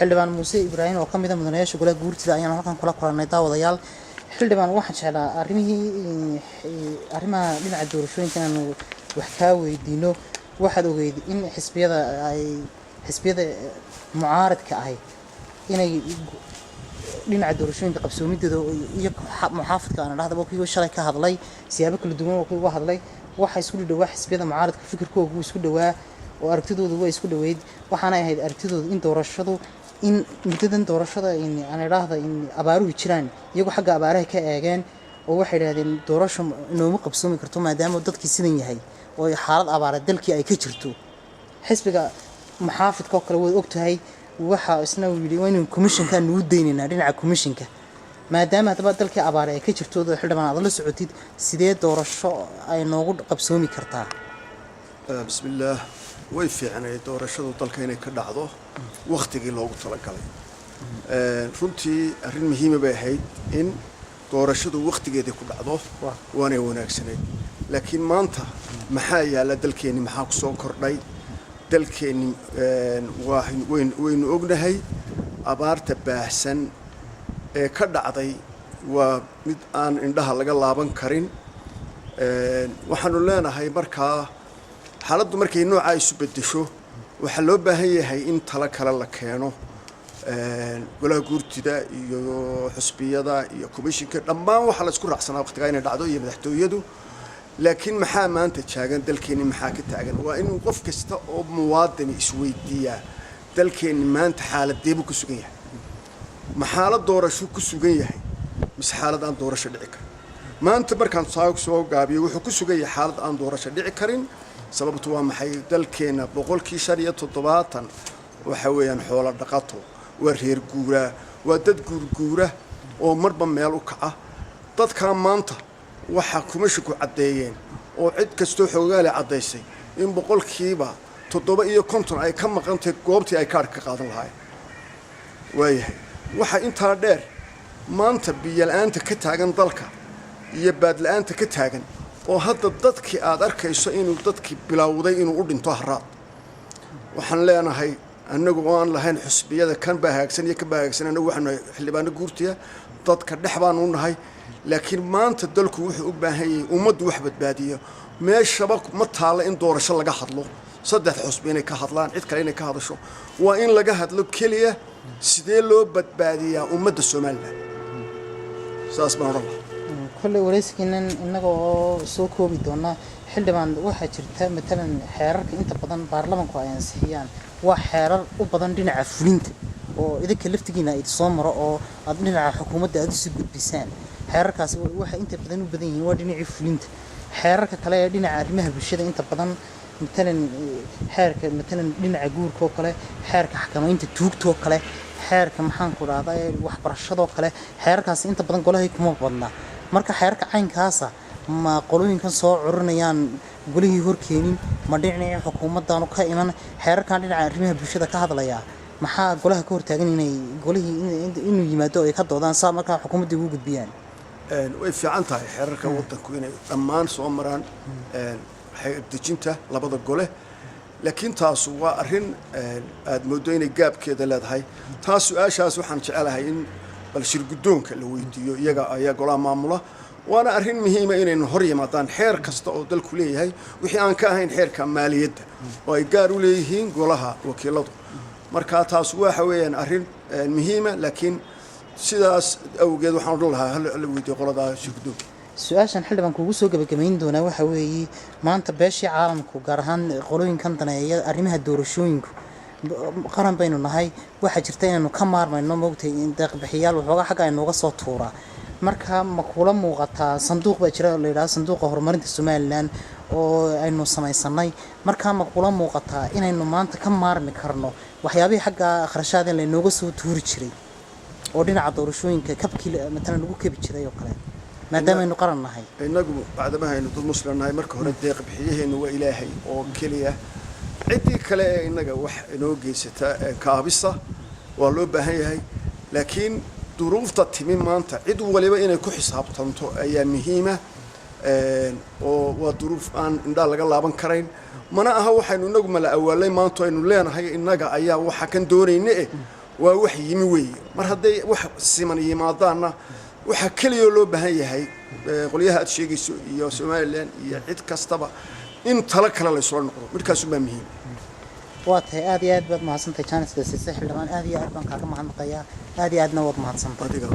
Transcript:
Xildhibaan Muuse Ibraahim oo ka mid a mudanayaasha golaha guurtida ayaan halkan kula kulannay. Daawadayaal, xildhibaan, waxaan jeclaa arrimihii arrimaha dhinaca doorashooyinka inaanu wax kaa weydiino. Waxaad ogeyd in xisbiyada ay xisbiyada mucaaradka ahi inay dhinaca doorashooyinka qabsoomidooda iyo muxaafidka aan dhahdaba kuwii shalay ka hadlay siyaabo kala duwan oo kuwii uga hadlay, waxa isku dhawaa xisbiyada mucaaradka fikirkoogu isku dhawaa oo aragtidoodu way isku dhaweyd. Waxaanay ahayd aragtidoodu in doorashadu in muddadan doorashada aan idhaahda in abaaruhu jiraan, iyagoo xagga abaaraha ka eegeen oo waxay idhahdeen doorasho inooma qabsoomi karto maadaama dadkii sidan yahay oo xaalad abaareed dalkii ay ka jirto. Xisbiga muxaafidka oo kale waad ogtahay, waxa isna uu yidhi waa inuu commissionka nugu deynaynaa dhinaca commissionka, maadaama haddaba dalkii abaare ay ka jirto. Xildhibaan, aad la socotid, sidee doorasho ay noogu qabsoomi kartaa? Bismillaah. Way fiicnayd doorashadu dalka inay ka dhacdo wakhtigii loogu talagalay. Runtii arrin muhiima bay ahayd in doorashadu wakhtigeedii ku dhacdo, waanay wanaagsanayd. Laakiin maanta maxaa yaalla dalkeenni? Maxaa ku soo kordhay dalkeenni? Waynu ognahay abaarta baahsan ee ka dhacday waa mid aan indhaha laga laaban karin. Waxaanu leenahay markaa xaaladdu markay noocaa isu beddesho, waxaa loo baahan yahay in talo kale la keeno. Golaha guurtida iyo xusbiyada iyo commissionka dhammaan waxaa la isku raacsanaa waqtigaa inay dhacdo iyo madaxtooyadu. Laakiin maxaa maanta taagan dalkeenni? Maxaa ka taagan? Waa inuu qof kasta oo muwaadini isweydiiyaa: dalkeenni maanta xaaladdeebuu ku sugan yahay? Ma xaalad doorasho ku sugan yahay mise xaalad aan doorasho dhici karin? Maanta markaan soo gaabiyo, wuxuu ku sugan yahay xaalad aan doorasho dhici karin. Sababtu waa maxay? Dalkeenna 75% waxa weeyaan xoolo dhaqato, waa reer guuraa, waa dad guurguura oo marba meel u kaca. Dadkaa maanta waxaa kumashinku caddeeyeen oo cid kastoo xoogaale caddaysay in 57% ay ka maqantahay goobtii ay kaadhka ka qaadan lahaayeen. Waayahay, waxaa intaa dheer maanta biyo-la-aanta ka taagan dalka iyo baadla-aanta ka taagan, oo hadda dadkii aad arkayso inuu dadkii bilowday inuu u dhinto haraad. Waxaan leenahay, annagu oo aan lahayn xusbiyada kan baa hagaagsan iyo kan baa hagaagsan, annagu waxaanu nahay xildhibaano guurtiya, dadka dhex baanu nahay. Laakiin maanta dalku wuxuu u baahan yahay ummaddu wax badbaadiyo. Meeshaba ma taalla in doorasho laga hadlo, saddex xusbi inay ka hadlaan, cid kale inay ka hadasho. Waa in laga hadlo keliya sidee loo badbaadiyaa ummadda Somaliland. Saas baan odhan lahaa. Kolley waraysigiinan innaga oo soo koobi doona, xildhibaan, waxaa jirta matalan xeerarka inta badan baarlamanku ay ansixiyaan waa xeerar u badan dhinaca fulinta oo idinka laftigiina idin soo maro oo aad dhinaca xukuumadda aad usii gudbisaan. Xeerarkaasi waxay inta badan u badan yihiin waa dhinacii fulinta. Xeerarka kale ee dhinaca arrimaha bulshada inta badan, matalan xeerka matalan dhinaca guurka oo kale, xeerka xakamaynta tuugta oo kale, xeerka maxaan ku dhahdaa waxbarashadoo kale, xeerarkaasi inta badan golahay kuma badna. Marka xeerarka caynkaasa ma qolooyinkan soo curinayaan golihii horkeenin, ma dhinacii xukuumaddaanu ka iman? Xeerarkan dhinaca arrimaha bulshada ka hadlayaa maxaa golaha ka hortaagan inay golihii inuu yimaado ay ka doodaan, saa markaa xukuumadda ugu gudbiyaan? Way fiican tahay xeerarka waddanku inay dhammaan soo maraan xeer dejinta labada gole, laakiin taasu waa arrin aad mooddo inay gaabkeeda leedahay. Taas su-aashaas waxaan jecelahay in bal shir guddoonka la weydiiyo, iyaga ayaa golaha maamula. Waana arrin muhiima inaynu hor yimaadaan xeer kasta oo dalku leeyahay, wixii aan ka ahayn xeerka maaliyadda oo ay gaar u leeyihiin golaha wakiiladu. Marka taas waxa weeyaan arrin muhiima, laakiin sidaas awgeed waxaan odhan lahaa hala weydiiyo qoladaa shir guddoonka. Su-aashan, xildhibaan, kuugu soo gabagabayn doonaa waxa weeye: maanta beeshii caalamku, gaar ahaan qolooyinkan daneeya arrimaha doorashooyinku, qaran baynu nahay, waxaa jirta inaynu ka maarmayno, moogtay, in deeqbixiyaal waxoogaa xagga ay nooga soo tuuraa. Marka ma kula muuqataa sanduuq baa jira oo la yidhahdo sanduuqa horumarinta Somaliland oo aynu samaysanay? Markaa ma kula muuqataa inaynu maanta ka maarmi karno waxyaabihii xagga kharashaadin laynooga soo tuuri jiray oo dhinaca doorashooyinka kabkii matalan lagu kebi jiray oo kale, maadaama aynu qaran nahay? Innagu bacdamahaynu dad muslim nahay, marka hore deeq bixiyaheennu waa Ilaahay oo keliya. Ciddii kale ee innaga wax inoo geysata kaabisa waa loo baahan yahay, laakiin duruufta timi maanta cid waliba inay ku xisaabtanto ayaa muhiima, oo waa duruuf aan indhaa laga laaban karayn. Mana aha waxaynu inagu mala awaalay maanta aynu leenahay innaga ayaa waxa kan doonayna. Waa wax yimi weeye. Mar hadday wax siman yimaadaanna, waxaa keliya oo loo baahan yahay qolyaha aad sheegayso iyo Somaliland iyo cid kastaba in talo kale laysula noqdo. Midhkaasumbaa muhiim. Waa tahay, aad iyo aad baad mahadsantahay. Janiska siise xildhibaan, aad iyo aad baan kaaga mahadnaqayaa, aad iyo aadna waad mahadsantahay. Adiga.